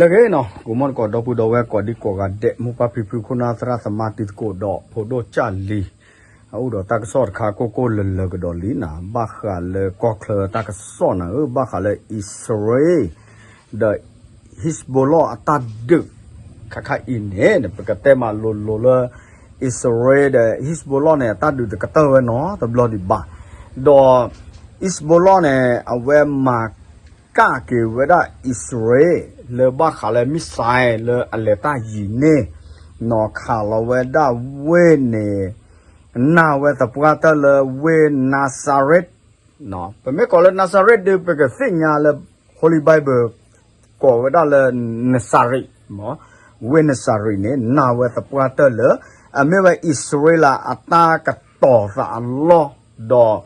တဂ့ၤနီၤ ကိးမီၢ်တကိး ဒီပုၢ်ဒီဝဲၢ်ကိးဒံကိးဂၤဒဲး မိၢ်ပၢ်ဖံဖု ခိၣ်နၢ်သရၣ်သမါ တံၤသကိးဒီးဖိဒိၣ်ကၢ်လံၤ အအိၣ်ဒီးတၢ်ကစီၣ်တခါ ကိၢ်ကိၢ်လၢၤလၢၤကဒီးလံနီၤ ဘၣ်ဃးလၢကီၢ်ချၢတၢ်ကစီၣ်နၤဧၢ ဘၣ်ဃးလၢအံၣ်စရ့လး ဒီး Hezbollah အတၢ်ဒုး ခါခါအံၤန့ၣ် ပကတဲမးလိၤလိၤလၢ အံၣ်စရ့လးဒီး Hezbollah န့ၣ် အတၢ်ဒုးတကတၢၢ်ဝဲနီတဘျီဒံးဘၣ်. ဒီး Hezbollah န့ၣ် အဝဲမၤကၣ်က့ၤဝဲဒၣ်အံၣ်စရ့လး လၢဘၣ်ဃးလၢ missile လၢအလဲၤတၢ်ယံၤန့ၣ် နီၤခးလီၤဝဲဒၣ်ဝ့ၢ်န့ၣ် နာ်ဝဲသပှၢ်တၢၢ်လၢဝ့ၢ် Nazareth ပမ့ၢ်ကိးလၢ Nazareth ဒီး ပကသ့ၣ်ညါလၢ Holy Bible ကိးဝဲဒၣ်လၢ Nazareth မ့ၢ် ဝ့ၢ် Nazareth န့ၣ် နာ်ဝဲသပှၢ်တၢၢ်လၢ အမ့ၢ်ဝဲအံၣ်စရ့လးအတၢ်ကတီၤသးအလီၢ် ဒီး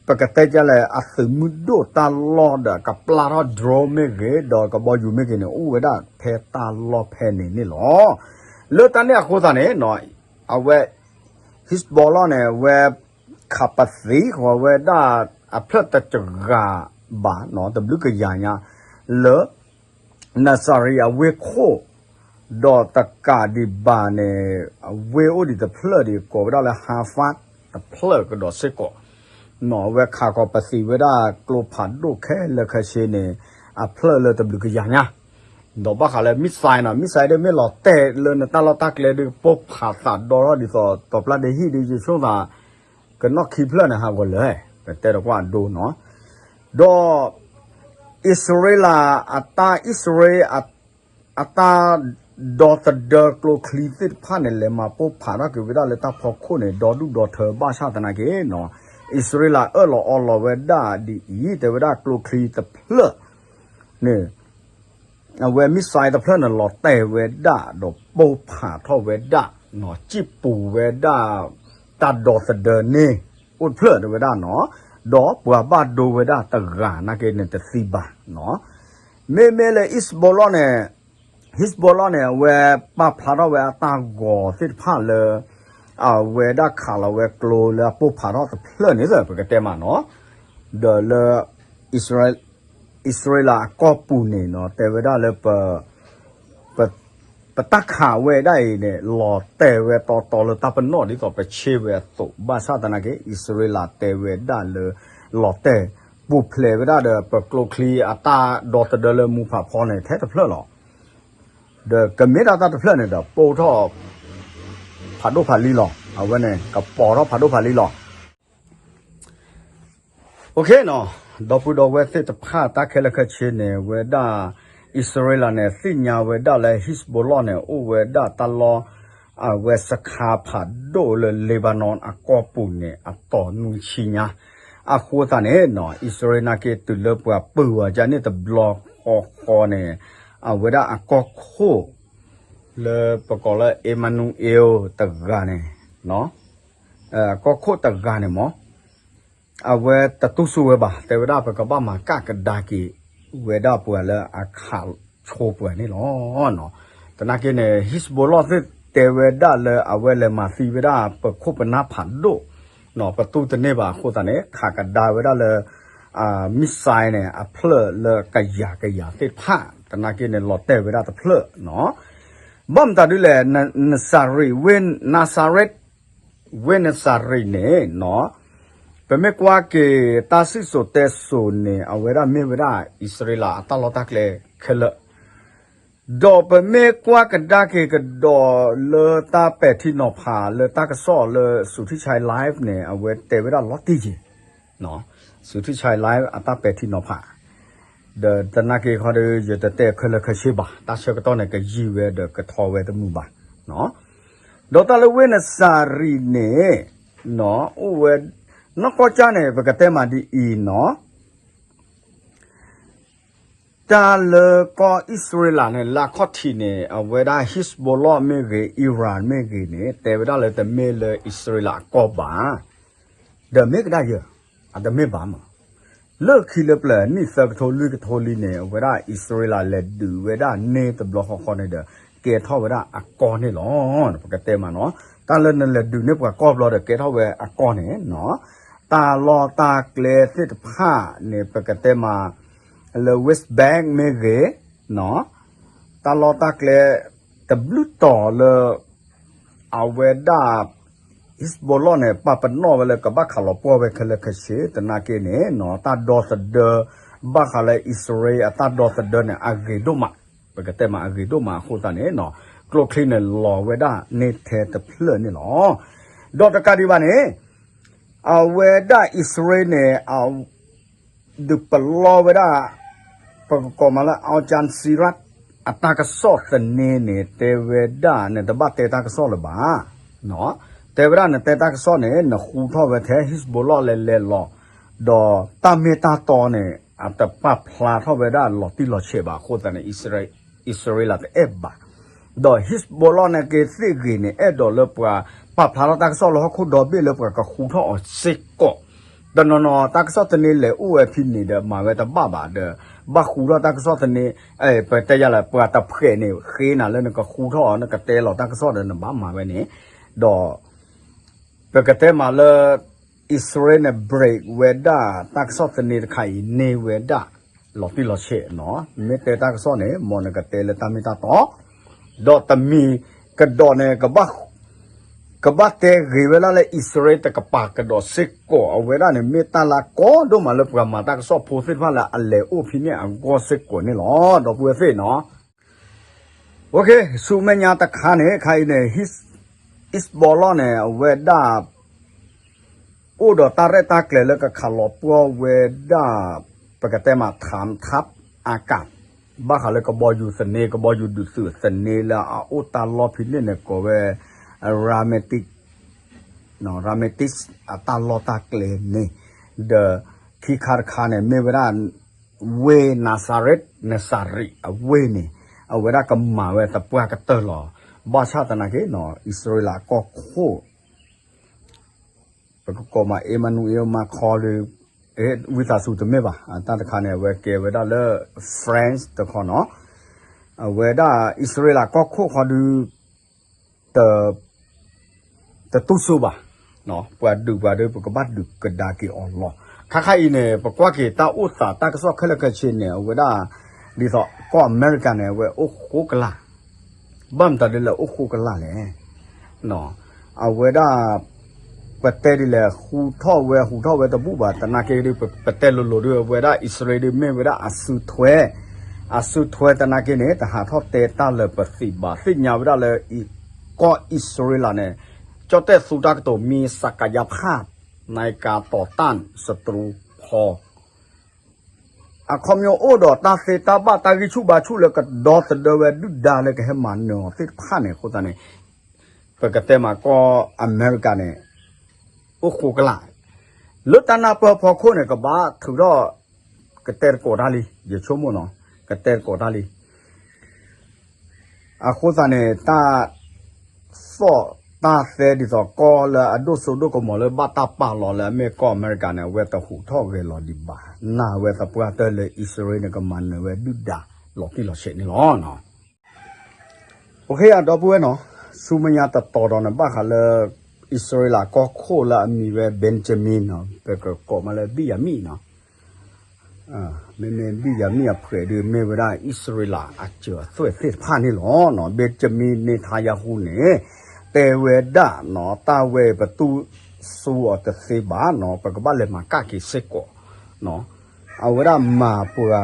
ပကတဲဒ်လဲၣ် အသုးမုၢ်ဒိၣ်တၢ်လီၢ်ဒီး ကပျၢ်ထီၣ် drone မ့ၢ်ဂ့ၤ ဒီးကဘီယူၤမ့ၢ်ဂ့ၤန့ၣ် အိၣ်ဝဲဒၣ်ဖဲတၢ်လီၢ်ဖဲန့ၣ်န့ၣ်လီၤ. လၢတၢ်န့ၣ်အဃိသတးန့ၣ် အဝဲ Hezbollah န့ၣ် အဝဲ ခးပသံဃီၤဝဲဒၣ်အဖျၢၣ်တစှၤဘၣ်နီၤ တဘျုးကယၤညါ လၢ Nazareth အဝ့ၢ်ခိၣ် ဒီးတကးဒံးဘၣ်န့ၣ် အဝ့ၢ်အိၣ်ဒံးတဖျၢၣ်ဒံး ကိးဝဲဒၣ်လၢ Haifa တဖျၢၣ်ကဒီးစ့ၢ်ကီး နီၤ အဝဲခးဃီၤပသံဝဲဒၣ်ကျိဖးဒိၣ်ခဲလၢာ်ခဲဆ့န့ၣ် အဖျၢၣ်လၢတဘျုးကယၤညါ ဒီးဘၣ်ဃးလၢ missile နီၤ missile ဒီးမ့ၢ်လီၤတဲာ်လၢနတၢ်လီၢ်တၢ်ကျဲဒီး ပိၢ်ဖးသးဒီထီၣ်ဒ်သိး တီၤပျၢ်ဒ့ဟံၣ်ဒီး ယဆိကမိၣ်သး ကနီၣ်ခံဖျၢၣ်န့ၣ် ဟးဂီၤလၢာ် ပတဲတကွၢ်အဒိနီၤ ဒီး အံၣ်စရ့လး အတၢ်အံၣ်စရ့လး အတၢ်ဒီသဒၢကျိချံသ့ၣ်တဖၣ်န့ၣ် လဲၤမၤပိၢ်ဖးထီၣ်က့ၤဝဲဒၣ်လၢတၢ်ဖီခိၣ်န့ၣ် ဒီဒူၣ်ဒီထၢဘၣ်ဆၣ်သနာ်က့နီၤ အံၣ်စရ့လးအၢၣ်လီၤအီလီၤဝဲဒၣ်ဒ်အံၤ တဲဝဲဒၣ်ကျိချံတဖျၢၣ်န့ၣ် အဝဲ missile တဖျၢၣ်န့ၣ် လီၤတဲာ်ဝဲဒၣ် ဒီးပိၢ်ဖးထီၣ်ဝဲဒၣ်နီၤ စံၣ်ပူၤဝဲဒၣ် တၢ်ဒီသဒၢန့ၣ် အိၣ်တဖျၢၣ်တဲဝဲဒၣ်နီၤ ဒီးပှၤဘၣ်ဒိဝဲဒၣ်တဂၤနာ်က့န့ၣ်တသံဘၣ်နီၤ မ့မ့ၢ်လၢ Hezbollah န့ၣ် Hezbollah န့ၣ် အဝဲပာ်ဖျါထီၣ်ဝဲအတၢ်ဂီၤသ့ၣ်တဖၣ်လၢ အဝဲဒၣ်ခးလီၤဝဲကျိလၢအပိၢ်ဖးထီၣ်တဖျၢၣ်န့ၣ် ပကတဲမးနီၤ ဒီးလၢ အံၣ်စရ့လးအကီၢ်ပူၤန့ၣ်နီၤ တဲဝဲဒၣ်လၢ ပ ပတၢ်ခးဝဲဒၣ်အံၤန့ၣ် လီၤတဲာ်ဝဲတီတီလၢတၢ်ပနီၣ်ဒ်သိးပဆ့ဝဲအသိး ဘၣ်ဆၣ်သနာ်က့ အံၣ်စရ့လးတဲဝဲဒၣ်လၢ လီၤတဲာ်ပူၤဖျဲးဝဲဒၣ်ဒီး ပကျိချံအတၢ်ဒီသဒၢလၢမူဖးဖီန့ၣ် ထဲတဖျၢၣ်လီၤ. ဒီးကမ့ၢ်ဒၣ်တၢ်တဖျၢၣ်န့ၣ်ဒီး ပိၢ်ထီၣ် ဖးဒိၣ်ဖးလံလီၤ. အဝဲန့ၣ် ကပီၤထီၣ်ဖးဒိၣ်ဖးလံလီၤ. အိၣ်ခ့နီၤ, ဒီပုၢ်ဒီဝဲၢ်သ့ၣ်တဖၣ် တၢ်ခဲလၢာ်ခဲဆ့န့ၣ် ဝဲဒၣ် အံၣ်စရ့လးန့ၣ် သ့ၣ်ညါဝဲဒၣ်လၢ Hezbollah န့ၣ် အိၣ်ဝဲဒၣ်တၢ်လီၢ် အဝဲစခါဖးဒိၣ်လၢ Lebanon အကီၢ်ပူၤန့ၣ် အတီၤနွံဆံညါ အဃိသတးန့ၣ်နီၤ အံၣ်စရ့လးနာ်က့ တုၤလၢပှၤပုၢ်ဝဲဒၣ်န့ၣ်တဘျီဃီဃီန့ၣ် အဝဲဒၣ်အကီၢ်ခိၣ် လၢပကိးလၢ Emmanuel တဂၤန့ၣ် ကီၢ်ခိၣ်တဂၤန့ၣ်မ့ၢ် အဝဲတတူၢ်ဆူၣ်ဝဲဘၣ်, တဲဝဲဒၣ် ပကဘၣ်မၤကၣ်ကဒါက့ၤဝဲဒၣ်ပှၤလၢအခးဆိပှၤန့ၣ်လီၤ. သနာ်က့န့ၣ် Hezbollah သ့ၣ်တဲဝဲဒၣ်လၢအဝဲလဲၤမၤသံဝဲဒၣ်ပခိၣ်ပနၢ်ဖးဒိၣ်, ပတူၢ်တန့ၢ်ဘၣ်အဃိသတးန့ၣ် ခးကဒါဝဲဒၣ်လၢ missile န့ၣ် အဖျၢၣ်လၢကယၤကယၤသ့ၣ်တဖၣ်, သနာ်က့န့ၣ် လီၤတဲာ်ဝဲဒၣ်တဖျၢၣ်နီၤ. ဘၣ်မတၤဒ်လဲၣ် Nazareth ဝ့ၢ် Nazareth ဝ့ၢ် Nazareth န့ၣ်နီၤ, ပမ့ၢ်ကွၢ်က့ၤတၢ်စံၣ်စိၤတဲစိၤန့ၣ် အဝဲဒၣ်မ့ၢ်ဝဲဒၣ်အံၣ်စရ့လးအတၢ်လီၢ်တၢ်ကျဲခဲလၢာ်, ဒီးပမ့ၢ်ကွၢ်ကဒါက့ၤကဒီးလၢတၢ်ပဲာ်ထံနီၤဖးလၢတၢ်ကစီၣ်လၢ Suthichai Live န့ၣ် အဝဲတဲဝဲဒၣ်လီၤတံၢ်ယံၤ Suthichai Live အတၢ်ပဲာ်ထံနီၤဖး, ဒီးသနာ်က့ခီဒီး ယတတဲခဲလၢာ်ခဲဆ့ဘၣ်, တၢ်ဆၢကတီၢ်န့ၣ် ကယံာ်ဝဲဒီးကထီဝဲတမုာ်ဘၣ်. ဒီးတၢ်လၢဝ့ၢ် Nazareth န့ၣ် အိၣ်ဝဲ နီၢ်ကီၢ်ကၢ်န့ၣ် ပကတဲမးဒ်အံၤနီၤ, တၢ်လၢကီၢ်အံၣ်စရ့လးန့ၣ် လၢအခီၣ်ထံးန့ၣ် အဝဲဒၣ် Hezbollah မ့ၢ်ဂ့ၤ Iran မ့ၢ်ဂ့ၤန့ၣ် တဲဝဲဒၣ်လၢတမ့ၢ်လၢအံၣ်စရ့လးအကီၢ်ဘၣ်, ဒီးမ့ၢ်ကဒါယၢၤ, အတမ့ၢ်ဘၣ်မး, လၢခံလၢပျၢၤနံၣ်သၢကထိလွံၢ်ကထိလံန့ၣ် အဝဲဒၣ်အံၣ်စရ့လးလဲၤဒုးဝဲဒၣ်န့ၢ်တဘျီဃီဃီန့ၣ်ဒီး ကဲထီၣ်ဝဲဒၣ်အကီၢ်န့ၣ်လီၤ. ပကတဲမးနီၤ, တၢ်လၢနလဲၤဒုးန့ၢ်ပှၤကီၢ်ဘျီဒီး ကဲထီၣ်ဝဲအကီၢ်န့ၣ်နီၤ, တၢ်လီၢ်တၢ်ကျဲသ့ၣ်တဖၣ်န့ၣ် ပကတဲမး လၢ West Bank မ့ၢ်ဂ့ၤ တၢ်လီၢ်တၢ်ကျဲတဘျုးတီၤလၢ အဝဲဒၣ် Hezbollah န့ၣ် ပာ်ပနီၣ်ဝဲလၢကဘၣ်ခးလီၤပှီၢ်ဝဲခဲလၢာ်ခဲဆ့သနာ်က့န့ၣ် တၢ်ဒီသဒၢ ဘၣ်ဃးလၢအံၣ်စရ့လးအတၢ်ဒီသဒၢန့ၣ် အဂ့ၤဒိၣ်မး, ပကတဲမးအဂ့ၤဒိၣ်မးအဃိသတးန့ၣ် ကျိချံန့ၣ်လီၤဝဲဒၣ်န့ၢ်ထဲတဖျၢၣ်န့ၣ်လီၤ. ဒီးတကးဒံးဘၣ်န့ၣ် အဝဲဒၣ်အံၣ်စရ့လးန့ၣ် ဒုးပလီၢ်ဝဲဒၣ် ပကကိးမးလၢ Al Jazeera အတၢ်ကစီၣ်သန့န့ၣ် တဲဝဲဒၣ် နတဘၣ်တဲတၢ်ကစီၣ်လၢၤဘၣ်, တဲဝဲဒၣ်နတဲတၢ်ကစီၣ်န့ၣ် နဃူထီၣ်ဝဲထဲ Hezbollah လဲၤလဲၤလီၤ, ဒီးတၢ်မ့ၢ်တၢ်တီန့ၣ် အတပာ်ဖျါထီၣ်ဝဲဒၣ်လီၤတံၢ်လီၤဆဲးဘၣ်အဃိသတးန့ၣ် အံၣ်စရ့လးတအဲၣ်ဘၣ် ဒီး Hezbollah နာ်က့သ့ၣ်ဂ့ၤန့ၣ် အဲၣ်ဒိးလၢပှၤပာ်ဖျါထီၣ်တၢ်ကစီၣ်လၢဟီၣ်ခိၣ်ဒီဘ့ၣ်လၢပှၤကဃူထီၣ်အီၤစ့ၢ်ကီး, တနီၤနီၤတၢ်ကစီၣ်သန့လဲၤအိၣ်ဝဲဖဲန့ၣ်ဒီးမၤဝဲတဘၣ်ဘၣ်ဒီး ဘၣ်ဃူထီၣ်တၢ်ကစီၣ်သန့, ပတဲယၤလၢပှၤတဖှဲးန့ၣ် ဃ့နၤလၢနကဃူထီၣ်အီၤ နကတဲလီၤတၢ်ကစီၣ်ဒီးနဘၣ်မၤဝဲန့ၣ်, ဒီး ပကတဲမးလၢ အံၣ်စရ့လးန့ၣ် break ဝဲဒၣ်တၢ်ကစီၣ်သန့တခါအံၤန့ၢ်ဝဲဒၣ် လီၤတံၢ်လီၤဆဲးနီၤ, မ့ၢ်တဲတၢ်ကစီၣ်န့ၣ် မ်နကတဲလၢတၢ်မ့ၢ်တၢ်တီ, ဒီးတမံၤကဒီးန့ၣ် ကဘၣ်တဲဂ့ၤဝဲဒၣ်လၢအံၣ်စရ့လးတကပၤကဒီးစ့ၢ်ကီး အဝဲဒၣ်န့ၣ် မ့ၢ်တၢ်လၢကီဒိၣ်မးလၢပှၤမၤတၢ်ကစီၣ်ဖိသ့ၣ်တဖၣ်လၢအလဲၤအိၣ်ဖဲန့ၣ်အဂီၢ်စ့ၢ်ကီးန့ၣ်လီၤ. ဒီပုၢ်ဝဲၢ်သ့ၣ်နီၤ ဆူမဲာ်ညါတခါန့ၣ် ခါအံၤန့ၣ် Hezbollah န့ၣ် အဝဲဒၣ် အိၣ်ဒီးတၢ်ရဲၣ်တၢ်ကျဲၤလၢကခးလီၤပှီၢ်ဝဲဒၣ် ပကတဲမး ထၢမ်ထၢပ်အကး ဘၣ်ဃးလၢကဘီယူၤသန့ ကဘီယူၤဒုးသုးသန့လၢအအိၣ်တၢ်လီၢ်ဖဲန့ၣ်န့ၣ် ကိးဝဲ Rametic Rametic အတၢ်လီၢ်တၢ်ကျဲန့ၣ်, ဒီးခံခါတခါန့ၣ် မ့ၢ်ဝဲဒၣ် ဝ့ၢ် Nazareth နစၤရ့းအဝ့ၢ်န့ၣ် အဝဲဒၣ်ကမၤဝဲသပှၢ်ကတၢၢ်လီၤ. ဘၣ်ဆၣ်သနာ်က့ အံၣ်စရ့လးကီၢ်ခိၣ် ပကကိးမး Emmanuel Macron ဒီး ဝံသးစူၤတမ့ၢ်ဘၣ်, တၢ်တခါန့ၣ် အဝဲကဲဝဲဒၣ်လၢ France တခီနီၤ, အဝဲဒၣ်အံၣ်စရ့လးကီၢ်ခိၣ်ဃီဒီး တတူၢ်စိဘၣ်, ပှၤဒုးပှၤဒီး ပကဘၣ်ဒုးကဒါက့ၤအီၤလီၤ. ခါခါအံၤန့ၣ် ပကွၢ်က့ၤတၢ်အိၣ်သးတၢ်ကစီၣ်ခဲလၢာ်ခဲဆ့န့ၣ် အဝဲဒၣ် ဒ်သိးကီၢ်အမဲရကၤန့ၣ် အဝဲအိၣ်ဃိကလာ်, ဘၣ်မတၤဒ်လဲၣ်အိၣ်ဃိကလာ်လဲၣ် အဝဲဒၣ် ပတဲဒ်လဲၣ် ဟူးထီၣ်ဝဲ ဟူးထီၣ်ဝဲတဘူၣ်ဘၣ် သနာ်က့ဒီး ပတဲလိၤလိၤဒီး အဝဲဒၣ်အံၣ်စရ့လးဒီး မ့ၢ်ဝဲဒၣ်အစုထွဲ, အစုထွဲသနာ်က့န့ၣ် တဟးထီၣ်တဲတၢ်လၢပသံးဘၣ် သ့ၣ်ညါဝဲဒၣ်လၢ ကီၢ်အံၣ်စရ့လးန့ၣ် ကၠီၣ်တဲၣ်သူတၢ်ကတိၤ မံၤ ศักยภาพ ในการต่อต้านศัตรูพอ အခီပညီအိၣ်ဒီးတၢ်သ့တၢ်ဘၣ်တၢ်ဂံၢ်ဆူၣ်ဘါဆူၣ်လၢကဒီသဒၢဝဲဒုၣ်ဒါလၢကဟဲမၤနၢၤအီၤသ့ၣ်တဖၣ်န့ၣ်အဃိသတးန့ၣ် ပကတဲမးကီၢ်အမဲရကၤန့ၣ် အိၣ်ဃိကလာ် လၢတၢ်နၢ်ပၢၢ်ဖီခိၣ်န့ၣ် ကဘၣ်ထုးထီၣ် ကတဲသကိးတၢ်လံ ယဆိကမိၣ်နီၤ ကတဲသကိးတၢ်လံ အဃိသတးန့ၣ် တၢ်သီၣ်တၢ်သဲဒ်သိးကီၢ်လၢအဒိၣ်စိဒိၣ်ကမီၤလၢဘၣ်တၢ်ပာ်လီၤလၢအမ့ၢ်ကီၢ်အမဲရကၤန့ၣ် အဝဲတဟူးထီၣ်ဂဲၤလီၤဒံးဘၣ် နာ်ဝဲသပှၢ်တၢၢ်လၢအံၣ်စရ့လးန့ၣ် ကမၤနၢၤဝဲဒုၣ်ဒါလီၤတံၢ်လီၤဆဲးန့ၣ်လီၤ. အိၣ်ခ့ယၤဒီပုၢ်ဝဲၢ်နီၤ ဆူမဲာ်ညါတတီၤဒီးန့ၣ် ဘၣ်ဃးလၢ အံၣ်စရ့လးကီၢ်ခိၣ်လၢအမံၤဝဲ Benjamin နီၤ ပကကိးမးလၢ ဘံၣ်ယၤမံၣ်နီၤ မ့မ့ၢ်ဘံၣ်ယၤမံၣ်အဖှဲးဒီး မ့ၢ်ဝဲဒၣ်အံၣ်စရ့လးအစၢၤအသွဲၣ်သ့ၣ်တဖၣ်န့ၣ်လီၤ. Benjamin Netanyahu န့ၣ် တဲဝဲဒၣ်နီၤ တၢ်ဝဲပတူၢ်စူအီၤတသ့ဘၣ်နီၤ ပကဘၣ်လဲၤမၤကၣ်က့ၤစ့ၢ်ကီး အဝဲဒၣ်မၤပှၤ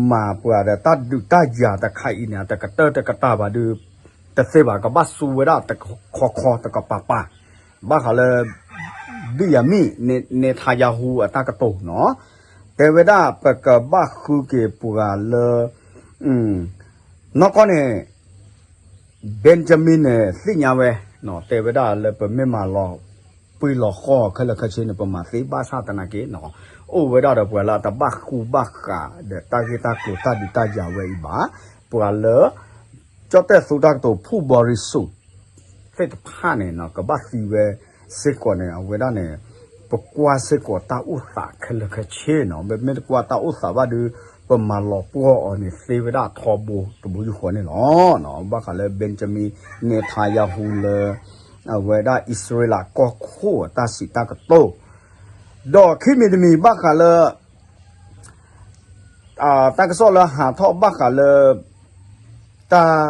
မၤပှၤဒီးတၢ်ဒုးတၢ်ယၤတခါအံၤန့ၣ် တကတၢၢ်တကတၢၢ်ဘၣ်ဒီး တသ့ဘၣ် ကဘၣ်စူဝဲဒၣ်တခီခီတကပၤပၤ ဘၣ်ဃးလၢ ဘံၣ်ယၤမံၣ် Netanyahu အတၢ်ကတိၤနီၤ တဲဝဲဒၣ်ပကဘၣ်ဃုက့ၤပှၤလၢ နီၢ်ကီၢ်န့ၣ် Benjamin န့ၣ် သ့ၣ်ညါဝဲ တဲဝဲဒၣ်လၢပမ့ၢ်မၤလီၤ ပှံၢ်လီၤဃီခဲလၢာ်ခဲဆ့န့ၣ် ပမၤသ့ဘၣ်ဆၣ်သနာ်က့နီၤ အိၣ်ဝဲဒၣ်ဒီးပှၤလၢအတဘၣ်ဃူဘၣ်ဃးဒီးတၢ်ဂ့ၢ်တၢ်ကျိၤတၢ်ဒုးတၢ်ယၤဝဲအံၤဘၣ် ပှၤလၢ ကၠီၣ်တဲၣ်သူတၢ်ကတိၤ ဖူၣ်ဘီရံစူး သ့ၣ်တဖၣ်န့ၣ်နီၤ ကဘၣ်သံဝဲစ့ၢ်ကီးန့ၣ် အဝဲဒၣ်န့ၣ် ပကွၢ်စ့ၢ်ကီးတၢ်အိၣ်သးခဲလၢာ်ခဲဆ့နီၤ ပမ့ၢ်တကွၢ်တၢ်အိၣ်သးဘၣ်ဒီး ပမၤလီၤပှီၢ်အီၤန့ၣ် သ့ဝဲဒၣ်ထီဘိတဘိယူၢ်ဃီန့ၣ်လီၤ. ဘၣ်ဃးလၢ Benjamin Netanyahu လၢ အဝဲဒၣ်အံၣ်စရ့လးကီၢ်ခိၣ်အတၢ်စံးတၢ်ကတိၤ ဒီးခံမံၤတမံၤဘၣ်ဃးလၢ တၢ်ကစီၣ်လၢဟးထီၣ်ဘၣ်ဃးလၢ တၢ်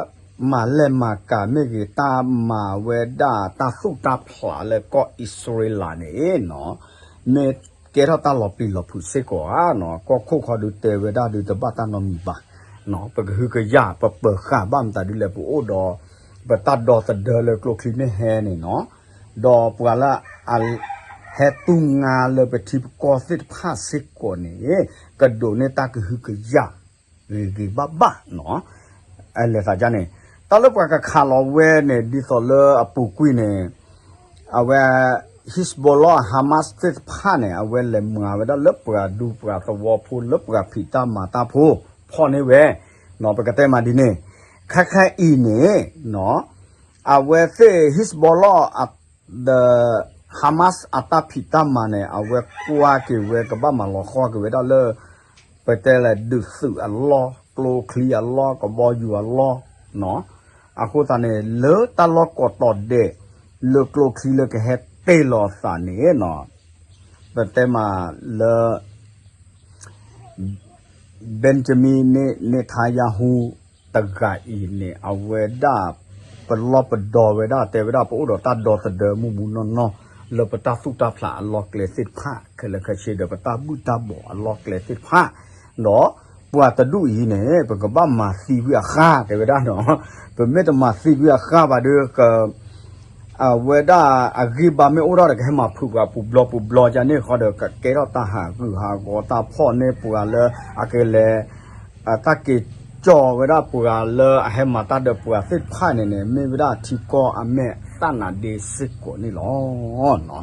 မၤလဲၢ်မၤကၤမ့ၢ်ဂ့ၤ တၢ်မၤဝဲဒၣ်တၢ်သူၣ်တၢ်ဖျးလၢကီၢ်အံၣ်စရ့လးန့ၣ်နီၤ မ့ၢ်ကဲထီၣ်တၢ်လီၤပျံၤလီၤဖုးစ့ၢ်ကီးဧါနီၤ ကီၢ်ခိၣ်ခီဒုးတဲဝဲဒၣ်ဒုးတဘၣ်တၢ်နီတမံၤဘၣ် ပကဟုကယာ် ပပၢၤဃာ်ဘၣ်မတၤဒုလဲၣ် ပအိၣ်ဒီး ပတၢ်ဒီသဒၢလၢကျိချံမ့ၢ်ဟဲန့ၣ်နီၤ ဒီးပှၤလၢအ ဟဲတူၢ်ငါလၢပထံပကီၢ်သ့ၣ်တဖၣ်စ့ၢ်ကီးန့ၣ် ကဒိးန့ၢ်တၢ်ကဟုကယာ် ဂ့ၤဂ့ၤဘၣ်ဘၣ်နီၤ လဲၤသးဒ်န့ၣ် တၢ်လၢပှၤကခးလီၤဝဲန့ၣ် ဒ်သိးလၢအပူၤကွံာ်န့ၣ် အဝဲ Hezbollah Hamas သ့ၣ်တဖၣ်န့ၣ် အဝဲလဲၤမၤဝဲဒၣ်လၢပှၤဒူပှၤသဝီဖိလၢပှၤဖံးတၢ်မၤတၢ်ဖိ ဖီၣ်န့ၢ်ဝဲ ပကတဲမးဒ်န့ၣ် ခဲခဲအံၤန့ၣ် အဝဲသ့ၣ် Hezbollah ဒီး Hamas အတၢ်ဖံးတၢ်မၤန့ၣ် အဝဲကွၢ်က့ၤဝဲကဘၣ်မၤလီၤဃီက့ၤဝဲဒၣ်လၢ ပတဲလဲၣ်ဒုးသုးအလီၢ် ကျိချံအလီၢ် ကဘီယူၤအလီၢ် အဃိသတးန့ၣ် လၢတၢ်လီၢ်ကိးတီၤဒဲး လၢကျိချံလၢကဟဲတ့ၢ်လီၤအသးန့ၣ်နီၤ ပတဲမးလၢ Benjamin Netanyahu တဂၤအံၤန့ၣ် အဝဲဒၣ် ပလီၢ်ပဒီဝဲဒၣ် တဲဝဲဒၣ်ပအိၣ်ဒီးတၢ်ဒီသဒၢမုၢ်မုၢ်နီၢ်နီၢ် လၢပတၢ်သူၣ်တၢ်ဖျးအလီၢ်ကျဲသ့ၣ်တဖၣ် ခဲလၢာ်ခဲဆ့ဒီး ပတၢ်ဘူၣ်တၢ်ဘီၣ်အလီၢ်ကျဲသ့ၣ်တဖၣ် ဒီးပှၤတဒူၣ်အံၤန့ၣ် ပကဘၣ်မၤသံကွံာ်အဃၢ် တဲဝဲဒၣ်နီၤ ပမ့ၢ်တမၤသံကွံာ်အဃၢ်ဘၣ်ဒီး အဝဲဒၣ်အဂံၢ်ဘါမ့ၢ်အိၣ်ထီၣ်ဒီး ကဟဲမၤဖုးပှၤပူၤဘျီပူၤဘျီ ကန့ၣ်ဃီဒီး ကကဲထီၣ်တၢ်ဟးဂူာ်ဟးဂီၤ တၢ်ဖီၣ်န့ၢ်ပှၤလၢအကလဲၤ တၢ်က့ၤကၠီဝဲဒၣ်ပှၤလၢအဟဲမၤတၢ်ဒီးပှၤသ့ၣ်တဖၣ်န့ၣ်န့ၣ် မ့ၢ်ဝဲဒၣ်ထံကီၢ်အမဲာ်သၣ်နးဒ့စ့ၢ်ကီးန့ၣ်လီၤ.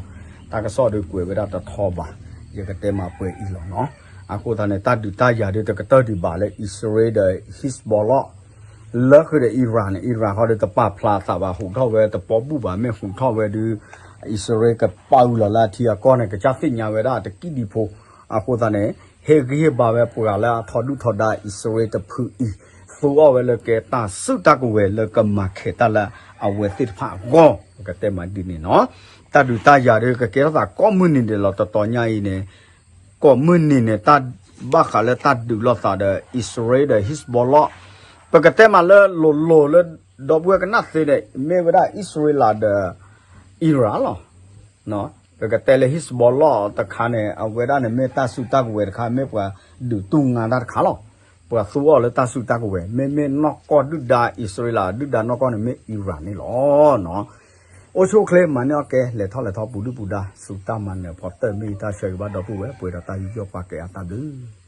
တၢ်ကစီၣ်ဒုးကွဲးဝဲဒၣ်တထီဘၣ် ယကတဲမးပှဲၤအံၤလီၤနီၤ. အဃိသတးန့ၣ် တၢ်ဒုးတၢ်ယၤဒုးတကတၢၢ်ဒံးဘၣ်လၢ အံၣ်စရ့လးဒီး Hezbollah လၢဃုာ်ဒီး Iran န့ၣ် Iran ဃီဒီးတပာ်ဖျါအသးဘၣ် ဟူးထီၣ်ဝဲတပီၢ်ဘူၣ်ဘၣ် မ့ၢ်ဟူးထီၣ်ဝဲဒုး အံၣ်စရ့လးကပာ်အုးလီၤလၢအထံအကီၢ်န့ၣ် ကစၢ်သ့ၣ်ညါဝဲဒၣ်တကံၢ်ဒံးဖိ အဃိသတးန့ၣ် ဟ့ၣ်ဂံၢ်ဟ့ၣ်ဘါဝဲပှၤလၢအထီဒုၣ်ထီဒါအံၣ်စရ့လးတဖုအံၤ သူအီၣ်ဝဲလၢကဲတၢ်စုတၢ်ကဝဲၤလၢကမၤခဲးတၢ်လၢအဝဲသ့ၣ်တဖၣ်အဂီၢ် ပကတဲမးဒ်န့ၣ်နီၤ. တၢ်ဒုးတၢ်ယၤဒုးကကဲထီၣ်သးကိးမုၢ်နံၤဒဲးလီၤ တတီၤညါအံၤန့ၣ် ကိးမုၢ်နံၤန့ၣ် တၢ်ဘၣ်ဃးလၢတၢ်ဒုးလိာ်သးဒီး အံၣ်စရ့လးဒီး Hezbollah ပကတဲမးလၢလိၤလိၤလၢဒီပုၢ်ဝဲၢ်ကနၣ်သ့န့ၣ် မ့ၢ်ဝဲဒၣ်အံၣ်စရ့လးဒီး Iran လီၤ. ပကတဲလၢ Hezbollah တခါန့ၣ် အဝဲဒၣ်န့ၣ်မ့ၢ်တၢ်စုတၢ်ကဝဲၤတခါ မ့ၢ်ပှၤဒုးတူၢ်ငါတၢ်တခါလီၤ. ပှၤသူအီၤလၢတၢ်စုတၢ်ကဝဲၤ မ့မ့ၢ်နီၢ်ကီၢ်ဒုၣ်ဒါအံၣ်စရ့လး ဒုၣ်ဒါနီၢ်ကီၢ်န့ၣ်မ့ၢ် Iran န့ၣ်လီၤ. အိၣ်ဆူၣ်အိၣ်ချ့ မၤန့ၢ်အီၣ်ကဲ လဲၤထီၣ်လဲၤထီ ပူၤဒုၣ်ပူၤဒါ စူၤတၢ်မၤနၢၤဖီတၢၢ် မ့ၢ်ယတၢ်ဆၢဂ့ၤဘၣ်ဒီပုၢ်ဝဲၢ် ပှဲၤဒီးတၢ်ယူးယီၣ်ပာ်ကဲအတၢ်ဘျုး